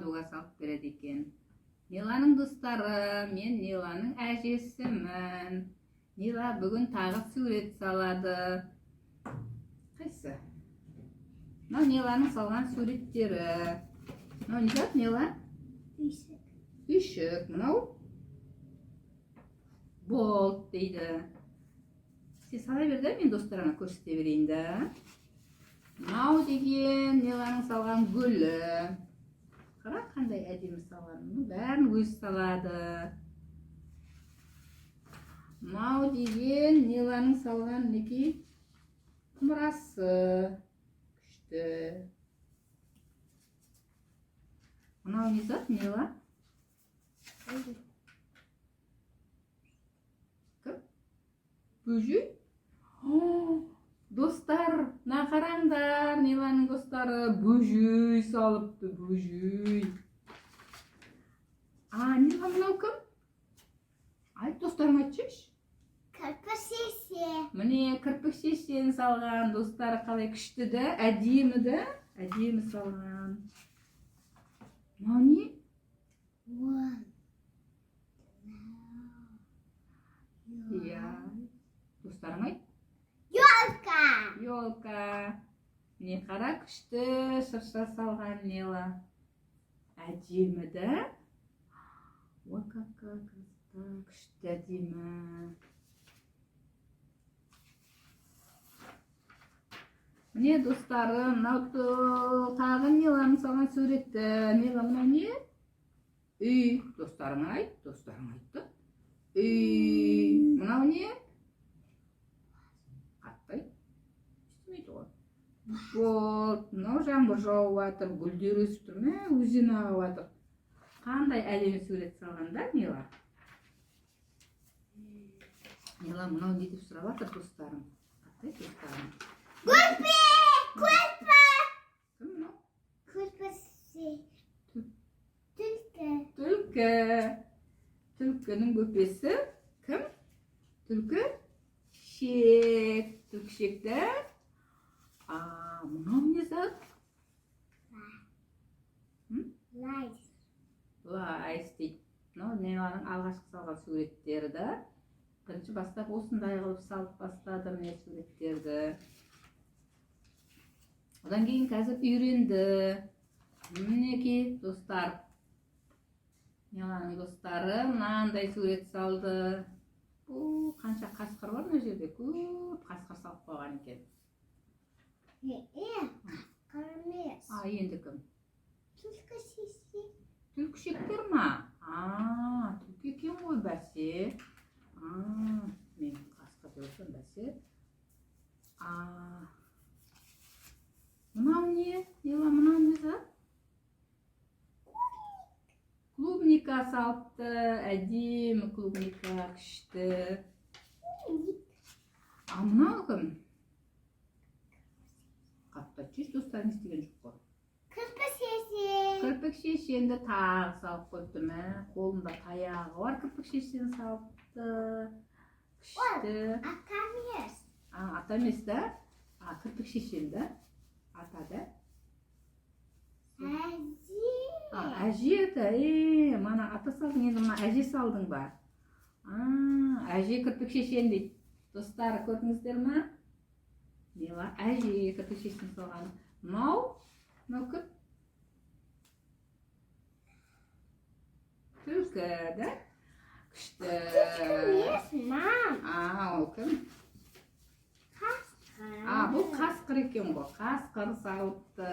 Радуга салып береді екен. Ниланың достары, мен Ниланың әжесімін. Нила бүгін тағы сурет салады. Қайсы? Мынау Ниланың салған суреттері. Мынау не зат, Нила? Үйшік. Үйшік. Мынау болт дейді. Сен сала бер да, мен достарыңа көрсете берейін да. Мынау деген Ниланың салған гүлі. Қара, қандай әдемі салған. Мұның бәрін өзі салады. Мынау деген Ниланың салған, мінекей, құмырасы. Күшті. Мынау не зат, Нила? Кім? Бөжей? О, достар, мына қараңдар, Ниланың достары бөжей салыпты, бөжей. А, Нила, мынау кім? Айт, достарыңа айтсайшы. Кірпі шеше. Міне, кірпік шешені салған достары, қалай күшті да, әдемі да, әдемі салған. Мынау не? One. Иә. Достарың айт. Елка. Елка. Міне, қара, күшті шырша салған Нила. Әдемі да? Ой, какая красота, күшті, әдемі. Міне, достары, мынау тағы Ниланың салған суреті. Нила, мынау не? Үй. Достарыңа айт, достарың айтты. Үй. Мынау не? Қатты айт. Естімейді ғой. Вот, мынау жаңбыр жауып жатыр, гүлдер өсіп тұр, мә, өзен ағып жатыр. Қандай әдемі сурет салған да, Нила? Нила, мынау не деп сұрап жатыр достарың? Қатты айт, достарың. Көрпе. Көрпе. Кім мынау? Көрпесі. Түлкі. Түлкі. Түлкінің бөпесі кім? Түлкі шек. Түлкішек да? А, мынау не зат? Лайс. Лайс дейді. Мынау Ниланың алғашқы салған суреттері да. Бірінші бастап осындай қылып салып бастады, міне, суреттерді. Одан кейін қазір үйренді. Мінекей, достар. Ниланың достары мынандай сурет салды. Бұл қанша қасқыр бар мына жерде? Көп қасқыр салып қойған екен. Қасқыр емес. А, енді кім? Түлкі шеше. Түлкішектер ма? А, түлкі екен ғой, бәсе. А, мен қасқыр деп отырмын, бәсе. А, мынау не? Нила, мынау не зат? Клубника салыпты, әдемі клубника, күшті. А мынау кім? Қатты айтшы, достарың естіген жоқ қой. Кірпі шеше. Кірпік шешені тағы салып қойыпты, мә, қолында таяғы бар кірпік шешені салыпты. Күшті. Ата емес. А, ата емес да? А, кірпік шешен да? Ата да? Әже. А, әже да, мана ата салдың, енді мына әже салдың ба? А, әже кірпік шешен дейді. Достар, көрдіңіздер ма? Мила әже кірпік шешен салған. Мынау, мынау кім? Түлкі, да? Күшті. Түлкі емес, мам. А, ол кім? Қасқыр. А, бұл қасқыр екен ғой. Қасқыр салыпты.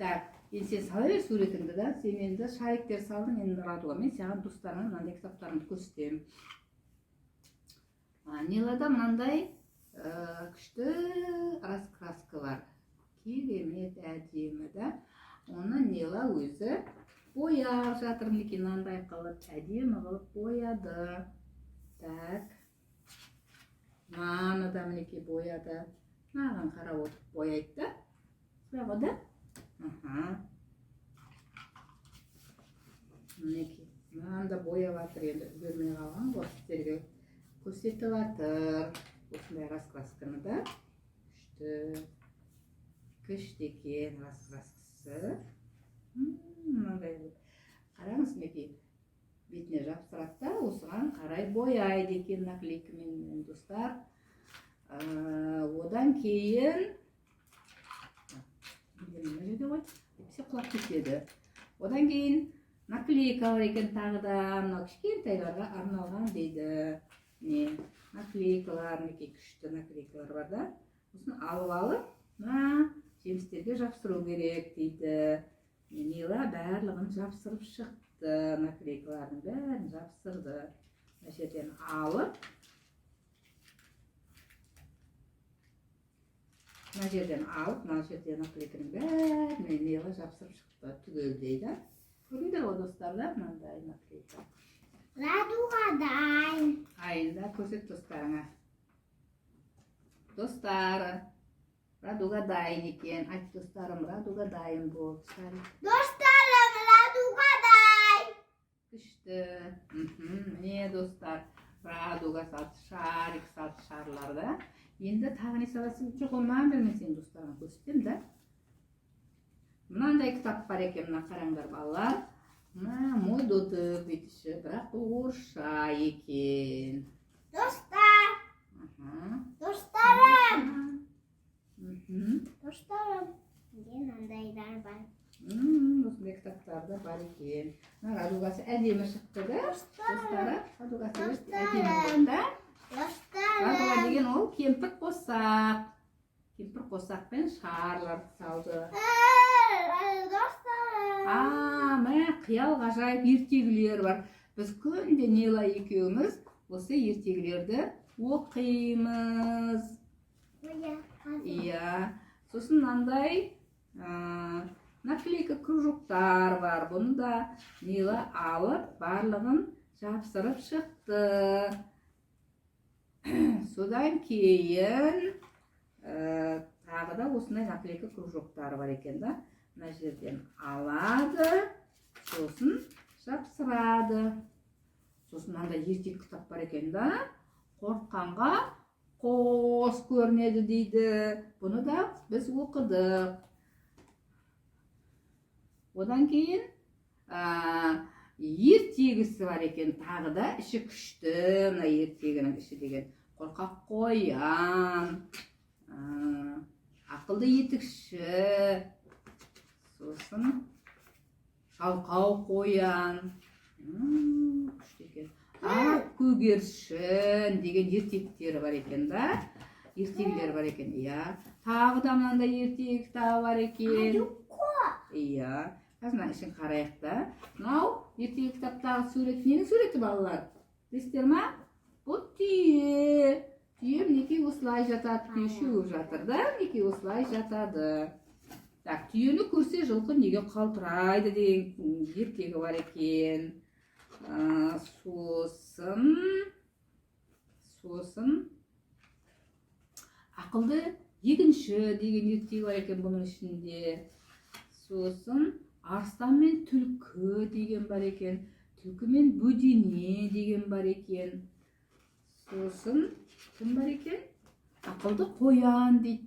Так, енді сен сала бер суретіңді да. Сен енді шариктер салдың, енді радуга. Мен саған достарыңа мынандай кітаптарыңды көрсетемін. А, Нилада мынандай күшті раскраска бар. Керемет әдемі да. Оны Нила өзі бояп жатыр, мінекей, мынандай қылып, әдемі қылып бояды. Так. Мынаны да, мінекей, бояды. Мынаған қарап отырып бояйды да. Солай ғой да? Аха. Мінекей, мынаны да бояп жатыр, енді үлгермей қалған ғой, сіздерге көрсетіп жатыр. Осындай раскрасканы да. Күшті. Күшті екен раскраскасы. Мінекей, бетіне жапсырады да, осыған қарай бояйды екен наклейкамен, достар. Одан кейін мына жерде ғой, әйтпесе құлап кетеді. Одан кейін наклейкалар екен тағы да, мынау кішкентайларға арналған дейді. Міне, наклейкалар, мінекей, күшті наклейкалар бар да. Осыны алып мына жемістерге жапсыру керек дейді. Нила барлығын жапсырып шықты, наклейкалардың бәрін жапсырды. Мына жерден алып, мына жерден алып, мына жерде наклейканың бәрін Нила жапсырып шықты түгелдей да. Көрдіңдер ғой, достар, да, мынандай наклейка. Радуга дайын. Айында көрсет достарыңа. Достар, радуга дайын екен. Айт, достарым, радуга дайын болды. Шарик. Достарым, радуга дайын. Күшті. Міне, достар, радуга салды, шарик салды, шарлар да. Енді тағы не саласың? Жоқ, ол маған бер, мен сенің достарыңа көрсетемін да. Мынандай кітап бар екен, мына қараңдар, балалар. Мына «Мой дотық» дейді іші, бірақ бұл орысша екен. Достар, достарым. Достарым. Менде мынандайлар бар. Осындай кітаптар да бар екен. Мына радугасы әдемі шықты да. Достары, радугасы өте әдемі болды да. Радуга Достарым. деген ол кемпір қосақ. Кемпір қосақ пен шарларды салды. Достарым. А, міне, қиял ғажайып ертегілер бар. Біз күнде Нила екеуміз осы ертегілерді оқимыз. Иә. Сосын мынандай наклейка кружоктар бар. Бұны да Нила алып, барлығын жапсырып шықты. Содан кейін тағы да осындай наклейка кружоктар бар екен да. Мына жерден алады, сосын жапсырады. Сосын мынандай ертегі кітап бар екен да. «Қорыққанға қос көрінеді» дейді. Бұны да біз оқыдық. Одан кейін ертегісі бар екен тағы да, іші күшті. Мына ертегінің іші деген қорқақ қоян, ақылды етікші, сосын жалқау қоян. Күшті екен. Ақ көгершін деген ертектері бар екен да, ертегілер бар екен, иә. Тағы да мынандай ертегі кітабы бар екен, иә. Қазір мына ішін қарайық та. Мынау ертегі кітаптағы сурет ненің суреті, балалар, білесіздер ма? Бұл түйе. Түйе мінекей осылай жатады, түйе шөгіп жатыр да, мінекей осылай жатады. Так, «Түйені көрсе, жылқы неге қалтырайды» деген ертегі бар екен. Сосын «Ақылды егінші» деген ертегі бар екен бұның ішінде. Сосын «Арыстан мен түлкі» деген бар екен, «Түлкі мен бөдене» деген бар екен. Сосын кім бар екен? «Ақылды қоян» дейді.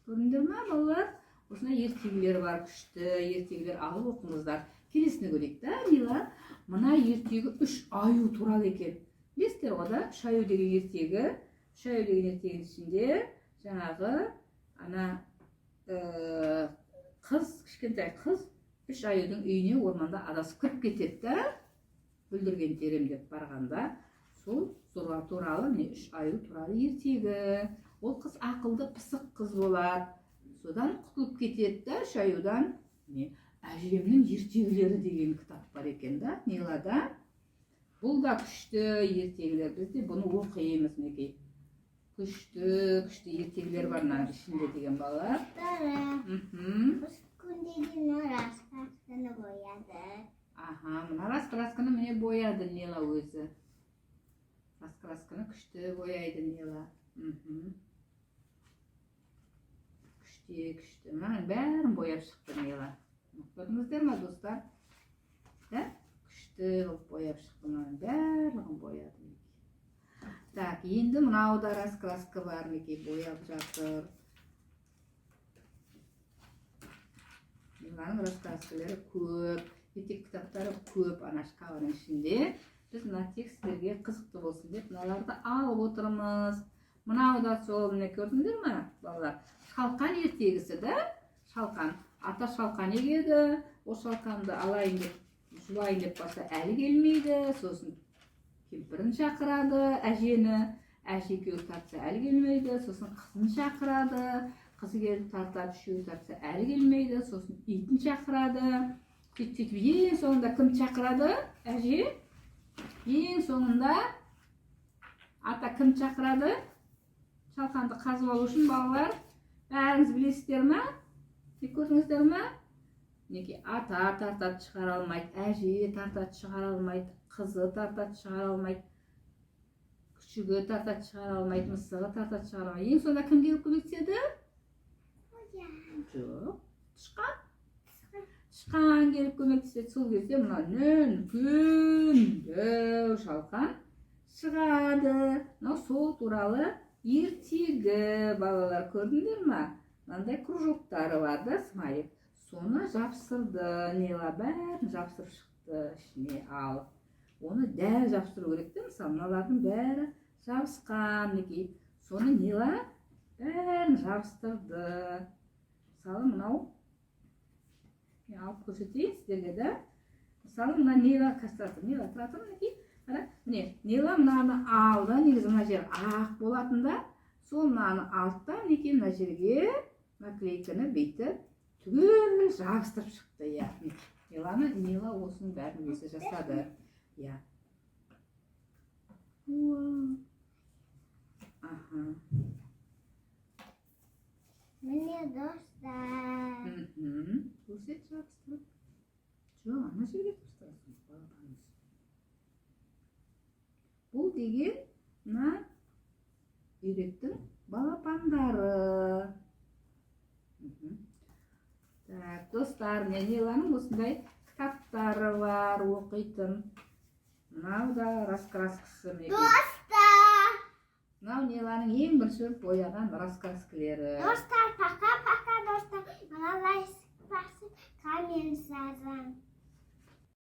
Көрдіңдер ма, балалар? Осындай ертегілер бар, күшті ертегілер, алып оқыңыздар. Келесіне көрейік та. Мила, мына ертегі үш аю туралы екен, білесіздер ғой да. «Үш аю» деген ертегі. «Үш аю» деген ертегінің ішінде жаңағы ана қыз, кішкентай қыз үш аюдың үйіне орманда адасып кіріп кетеді да, бүлдірген терем деп барғанда, сол туралы, міне, үш аю туралы ертегі. Ол қыз ақылды, пысық қыз болады, содан құтылып кетеді да үш аюдан. Міне, «Әжемнің ертегілері» деген кітап бар екен да Нилада. Бұл да күшті ертегілер, біз де бұны оқимыз. Мінекей, күшті күшті ертегілер бар мынаның ішінде деген, балалар. Достарым. Біз күндегі раскрасканы бояды. Аха, мына раскрасканы, міне, бояды Нила өзі. Раскрасканы күшті бояйды Нила. Күшті, күшті, мынаның бәрін бояп шықты Нила. Көрдіңіздер ма, достар, да? Күшті қылып бояп шықты, мынаның барлығын бояды, мінекей. Так, енді мынау да раскраска бар, мінекей, бояп жатыр. Миланың раскраскалары көп. Ертегі кітаптары көп ана шкафының ішінде. Біз мына тек сіздерге қызықты болсын деп мыналарды алып отырмыз. Мынау да сол, міне, көрдіңдер ма, балалар? Шалқан ертегісі да. Шалқан, ата шалқан егеді. Ол шалқанды алайын деп, жұлайын деп барса, әлі келмейді. Сосын кемпірін шақырады, әжені. Әже екеуі тартса, әлі келмейді. Сосын қызын шақырады, қызы келіп тартады. Үшеуі тартса, әлі келмейді. Сосын итін шақырады. Сөйтіп, сөйтіп, ең соңында кімді шақырады әже? Ең соңында ата кімді шақырады шалқанды қазып алу үшін? Балалар, бәріңіз білесіздер ма? Көрдіңіздер ма? Мінекей, ата тартады, шығара алмайды. Әже тартады, шығара алмайды. Қызы тартады, шығара алмайды. Күшігі тартады, шығара алмайды. Мысығы тартады, шығара алмайды. Ең соңында кім келіп көмектеседі? Жоқ, тышқан. Тышқан келіп көмектеседі. Сол кезде мына үлкен дәу шалқан шығады. Мынау сол туралы ертегі, балалар, көрдіңдер ма? Мынандай кружоктары бар да, смайлик. Соны жапсырды Нила, бәрін жапсырып шықты ішіне алып. Оны дәл жапсыру керек те. Мысалы, мыналардың бәрі жабысқан, мінекей. Соны Нила бәрін жабыстырды. Мысалы, мынау, мен алып көрсетейін сіздерге да. Мысалы, мына Нила тұра тұр, Нила, тұра тұр. Мінекей, қара, міне, Нила мынаны алды. Негізі мына жер ақ болатын да. Сол мынаны алды да, мінекей, мына жерге наклейканы бүйтіп түгел жабыстырып шықты, иә. Ниланы, Нила осының бәрін өзі жасады, иә. Уа. Аха. Міне, достар. Көрсет жабыстырып. Жоқ, ана жерге жабыстырасың, балапанымыз. Бұл деген мына үйректің балапандары. Так, достар, міне, Ниланың осындай кітаптары бар оқитын. Мынау да раскраскасы, мінекей. Достар. Мынау Ниланың ең бірінші бояған раскраскілері. Достар, пока, пока, достар. Мына лайк басып, коммент жазың.